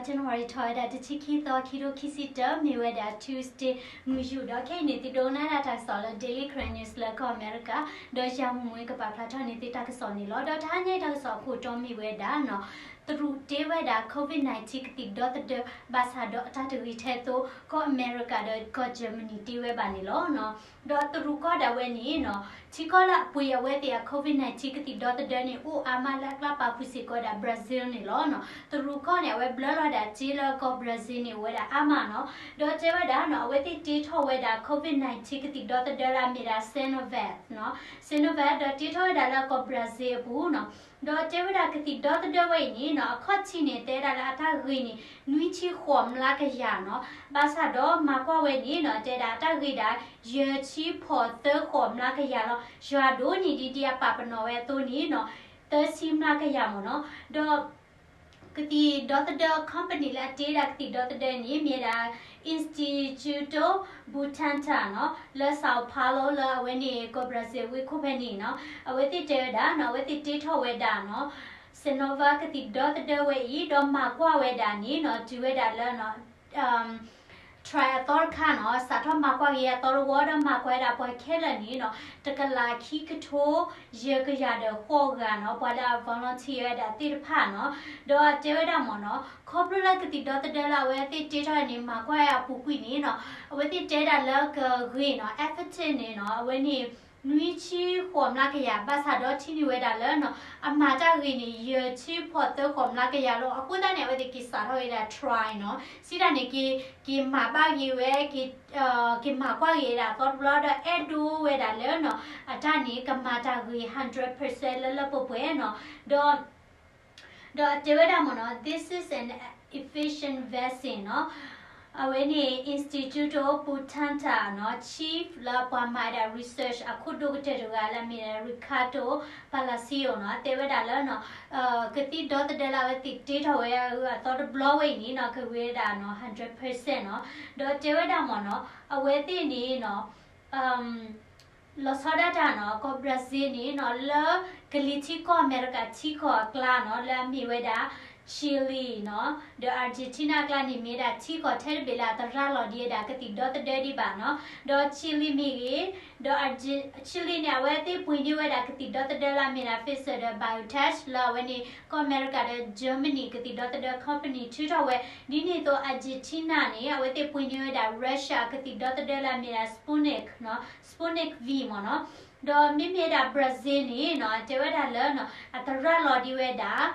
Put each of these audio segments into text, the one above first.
January ထီၣ်ဝဲဒၣ်တဆံခံသီ ခံကထိခံဆံတၢ မ့ၢ်ဝဲဒၣ် Tuesday မုၢ်ယူာ် ဒီးခဲအံၤန့ၣ် သုဒိကနၣ်ဒၣ်တၢ်ကစီၣ်လၢ Daily Karen News လၢကီၢ်အမဲရကၤ, ဒီးယၤမုၢ်မွေကပာ်ဖျါထီၣ်န့ၢ်သုတၢ်ကစီၣ်န့ၣ်လီၤ. ဒီးတဟါညါအံၤတၢ်ကစီၣ်အခိၣ်တီမ့ၢ်ဝဲဒၣ်နီၤ, တရူးတ့ဝဲဒၣ် COVID nineteen ကသံၣ်ဒီသဒၢ ဘၣ်ဆၣ်ဒီးအတၢ်တဂ့ၤထဲသိး ကီၢ်အမဲရကၤဒီးကီၢ် Germany တ့ဝဲဘၣ်န့ၣ်လီၤ. ဒီးတရူးကီၢ်ဒၣ်ဝဲန့ၣ်နီၤ, ထံကီၢ်လၢအပှ့ၤအဝဲသ့ၣ်အ COVID nineteen ကသံၣ်ဒီသဒၢန့ၣ် အိၣ်အါမးလၢအကျါပာ်ဃုာ်စ့ၢ်ကီးဝဲဒၣ် Brazil န့ၣ်လီၤ. တရူးကီၢ်န့ၣ် အဝဲဘျၢလီၤဒၣ်စ့လၢကီၢ် Brazil န့ၣ် အိၣ်ဝဲဒၣ်အါမးနီၤ. ဒီးတဲဝဲဒၣ်နီၤ, အဝဲသ့ၣ်တ့ထီၣ်ဝဲဒၣ် COVID nineteen ကသံၣ်ဒီသဒၢလၢအမ့ၢ်ဒၣ် Sinovac နီၤ, Sinovac ဒီးတ့ထီၣ်ဝဲဒၣ်လၢကီၢ် Brazil အပူၤနီၤ. ဒီးတဲဝဲဒၣ်ကသံၣ်ဒီသဒၢဝဲအံၤန့ၣ်နီၤ, အခီၣ်ထံးန့ၣ် တဲဒၣ်လၢအတၢ်ဂ့ၤန့ၣ် နွံဆံဃိးမျးကယၤနီၤ. ဘၣ်ဆၣ်ဒီးမၤကွၢ်ဝဲန့ၣ်နီၤ, တဲဒၣ်အတၢ်ဂ့ၤဒၣ် ယဲၢ်ဆံဖီၣ်သၢဃိးမျးကယၤလီၤ. ယွၤဒိၣ်န့ၢ်ဒံးဒ်အပာ်ပနီၣ်ဝဲအသိးန့ၣ်နီၤ, သၢဆံမျးကယၤမ့ၢ်နီၤ. ဒီး ကသံၣ်ဒီသဒၢ company လၢအတ့ဒၣ်ကသံၣ်ဒီသဒၢန့ၣ် မ့ၢ်ဒၣ် Instituto Butantan နီၤ, လၢ Sao Paulo လၢအဝဲန့ၣ် ကီၢ် Brazil ဝ့ၢ်ခိၣ်ဖဲန့ၣ်နီၤ. အဝဲသ့ၣ်တဲဝဲဒၣ်နီၤ, အဝဲသ့ၣ်တ့ထီၣ်ဝဲဒၣ်နီၤ, Sinovac ကသံၣ်ဒီသဒၢဝဲအံၤ ဒီးမၤကွၢ်ဝဲဒၣ်န့ၣ်နီၤ, တုၤဝဲဒၣ်လၢ try အသီတခါနီၤ, စးထီၣ်မၤကွၢ်က့ၤအသီတဝီ ဒီးမၤကွၢ်ဝဲဒၣ်ပှၤခဲလၢာ်န့ၣ်နီၤ, တကလးခံကထိ ယဲၢ်ကယၤဒီးဃိးဂၤနီၤ, ပှၤလၢအ volunteer ဝဲဒၣ်သ့ၣ်တဖၣ်နီၤ. ဒီးတဲဝဲဒၣ်မ့ၢ်နီၤ, ခီဖျိလၢကသံၣ်ဒီသဒၢလၢအဝဲသ့ၣ်တ့ထီၣ်န့ၣ် မၤကွၢ်ဝဲအပူၤကွံာ်န့ၣ်နီၤ, အဝဲသ့ၣ်တဲဒၣ်လၢကဂ့ၤနီၤ, effective န့ၣ်နီၤ, အဝဲန့ၣ် နွံဆံဃိးမျးကယၤ, ဘၣ်ဆၣ်ဒီးထံၣ်န့ၢ်ဝဲဒၣ်လၢနီၤ, အမၤတၢ်ဂ့ၤန့ၣ် ယဲၢ်ဆံဖီၣ်သၢဃိးမျးကယၤလီၤ. အဃိသတးန့ၣ် အဝဲသ့ၣ်က့ၤစးထီၣ်ဝဲဒၣ် try နီၤ, စံးတၢ်န့ၣ် က့ၤမၤဘၣ်ဂ့ၤဝဲ က့ၤမၤကွၢ်ဂ့ၤဒၣ်အသီတဘျီ ဒီးအဲၣ်ဒိးဝဲဒၣ်လၢနီၤ, အတၢ်န့ၣ် ကမၤတၢ်ဂ့ၤ hundred percent လၢလၢပှဲၤပှဲၤနီၤ. ဒီး ဒီးတဲဝဲဒၣ်မ့ၢ်နီၤ, this is an efficient vaccine နီၤ. အဝဲန့ၣ် Instituto Butantan နီၤ, chief လၢပှၤမၤဒၣ် research အခိၣ်ဒိၣ်ကတၢၢ်တဂၤလၢအမ့ၢ်ဒၣ် Ricardo Palacio နီၤ, တဲဝဲဒၣ်လၢနီၤ, ကသံၣ်ဒီသဒၢလၢအဝဲသ့ၣ်တ့ထီၣ်ဝဲအသီတဘျီဝဲအံၤန့ၣ်နီၤ, ကဂ့ၤဝဲဒၣ်နီၤ hundred percent နီၤ. ဒီးတဲဝဲဒၣ်မ့ၢ်နီၤ, အဝဲသ့ၣ်န့ၣ်နီၤ, လီၤဆီဒၣ်တၢ်နီၤ, ကီၢ် Brazil န့ၣ်နီၤ, လၢကလံၤထံကီၢ်အမဲရကၤထံကီၢ်အကျါနီၤ, လၢအမ့ၢ်ဝဲဒၣ် Chile နီၤ, ဒီး Argentina အကျါန့ၣ် မ့ၢ်ဝဲဒၣ်ထံကီၢ်ထဲတဘ့ၣ်လၢအသရၣ်လီၤဒံးဝဲဒၣ်ကသံၣ်ဒီသဒၢဒံးဘၣ်နီၤ. ဒီး Chile မ့ၢ်ဂ့ၤ, ဒီး Arge- Chile န့ၣ် အဝဲသ့ၣ်ပှ့ၤန့ၢ်ဝဲဒၣ်ကသံၣ်ဒီသဒၢလၢအမ့ၢ်ဒၣ် Pfizer ဒီး BioNTech လၢအဝဲန့ၣ် ကီၢ်အမဲရကၤဒီး Germany ကသံၣ်ဒီသဒၢ company ထုးထီၣ်ဝဲ, ဒ်န့ၣ်အသိး Argentina န့ၣ် အဝဲသ့ၣ်ပှ့ၤန့ၢ်ဝဲဒၣ် Russia ကသံၣ်ဒီသဒၢလၢအမ့ၢ်ဒၣ် Sputnik နီၤ, Sputnik V မ့ၢ်နီၤ. ဒီးမ့မ့ၢ်ဒၣ် Brazil န့ၣ်နီၤ, တဲဝဲဒၣ်လၢနီၤ, အသရၣ်လီၤဒံးဝဲဒၣ်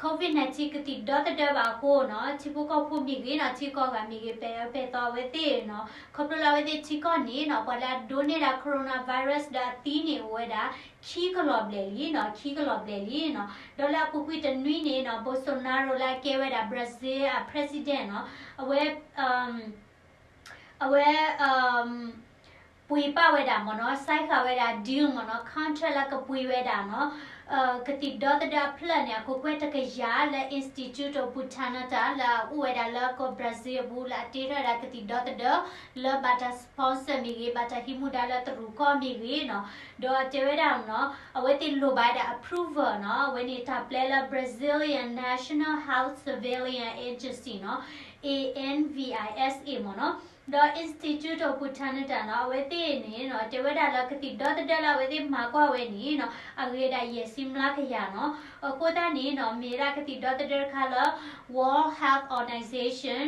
COVID nineteen ကသံၣ်ဒီသဒၢဘၣ်အဃိနီၤ, ထံဖိကီၢ်ဖိမ့ၢ်ဂ့ၤနီၤ, ထံကီၢ်ဂၤမ့ၢ်ဂ့ၤ, ပအဲၣ်အီၤပအဲၣ်အသီအဝဲသ့ၣ်နီၤ, ခီဖျိလၢအဝဲသ့ၣ်ထံကီၢ်န့ၣ်နီၤ, ပှၤလၢအဒိးန့ၢ်ဒၣ် coronavirus ဒီးအသံန့ၣ်အိၣ်ဝဲဒၣ် ခံကလီၤဘျဲၣ်လံနီၤ, ခံကလီၤဘျဲၣ်လံနီၤ. ဒီးလၢအပူၤကွံာ်တနွံန့ၣ်နီၤ, Bolsonaro လၢအကဲဝဲဒၣ် Brazil အ president နီၤ, အဝဲ အဝဲ ပှ့ၤပာ်ဝဲဒၣ်မ့ၢ်နီၤ, ဆဲးဃာ်ဝဲဒၣ် deal မ့ၢ်နီၤ, contract လၢကပှ့ၤဝဲဒၣ်နီၤ, ကသံၣ်ဒီသဒၢအဖျၢၣ်န့ၣ် အခိၣ်ကွဲတကယၤလၢ Instituto Butantan လၢအအိၣ်ဝဲဒၣ်လၢကီၢ် Brazil အပူၤ လၢအတ့ထီၣ်ဝဲဒၣ်ကသံၣ်ဒီသဒၢ လၢဘၣ်တၢ် sponsor မ့ၢ်ဂ့ၤ, ဘၣ်တၢ်ဟံးမူဒါလၢတရူးကီၢ်မ့ၢ်ဂ့ၤနီၤ. ဒီးတဲဝဲဒၣ်နီၤ, အဝဲသ့ၣ်လိၣ်ဘၣ်ဝဲဒၣ် approval နီၤ, အဝဲန့ၣ်တၢ်ပျဲလၢ Brazilian National Health Surveillance Agency နီၤ, A N V I S A မ့ၢ်နီၤ. ဒီး Instituto Butantan နီၤ, အဝဲသ့ၣ်န့ၣ်နီၤ, တဲဝဲဒၣ်လၢကသံၣ်ဒီသဒၢလၢအဝဲသ့ၣ်မၤကွၢ်ဝဲန့ၣ်နီၤ, အဂ့ၤဒၣ်ယဲၢ်ဆံမျးကယၤနီၤ. အဃိသတးန့ၣ်နီၤ, မ့ၢ်ဝဲဒၣ်ကသံၣ်ဒီသဒၢတခါလၢ World Health Organization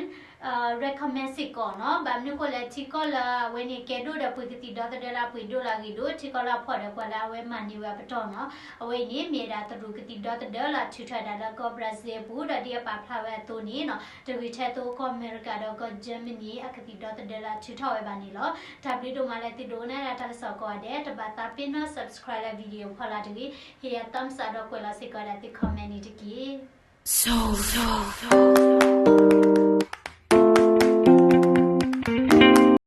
recommend စ့ၢ်ကီးနီၤ. ဘၣ်မနုၤဃိလဲၣ်, ထံကီၢ်လၢအဝဲန့ၣ်ကဲဒိၣ်ဒီးပှ့ၤကသံၣ်ဒီသဒၢလၢအပှ့ၤဒိၣ်လၢအဂ့ၤဒိၣ်, ထံကီၢ်လၢအဖှီၣ်ဒီးပှၤလၢအဝဲမၤန့ၢ်ဝဲအပတီၢ်နီၤ. အဝဲအံၤန့ၣ် မ့ၢ်ဝဲဒၣ်တရူးကသံၣ်ဒီသဒၢလၢအထုးထီၣ်ဝဲဒၣ်လၢကီၢ် Brazil အပူၤ, ဒီးဒ်အပာ်ဖျါဝဲအသိးန့ၣ်နီၤ, တဂ့ၤထဲသိးကီၢ်အမဲရကၤဒီးကီၢ် Germany အကသံၣ်ဒီသဒၢလၢအထုးထီၣ်ဝဲဘၣ်န့ၣ်လီၤ. တၢ်ဘျုးဒိၣ်မးလၢသုဒိကနၣ်ဒၣ်တၢ်ကစီၣ်ကိးဂၤဒဲး, တဘၣ်သးပ့ၤနီၣ် subscribe လၢ video ဖီလာ်တဂ့ၤ, ဟ့ၣ်ယၤ thumbs up ဒီးကွဲးလီၤစ့ၢ်ကီးဝဲဒၣ်သု comment န့ၣ်တက့ၢ်.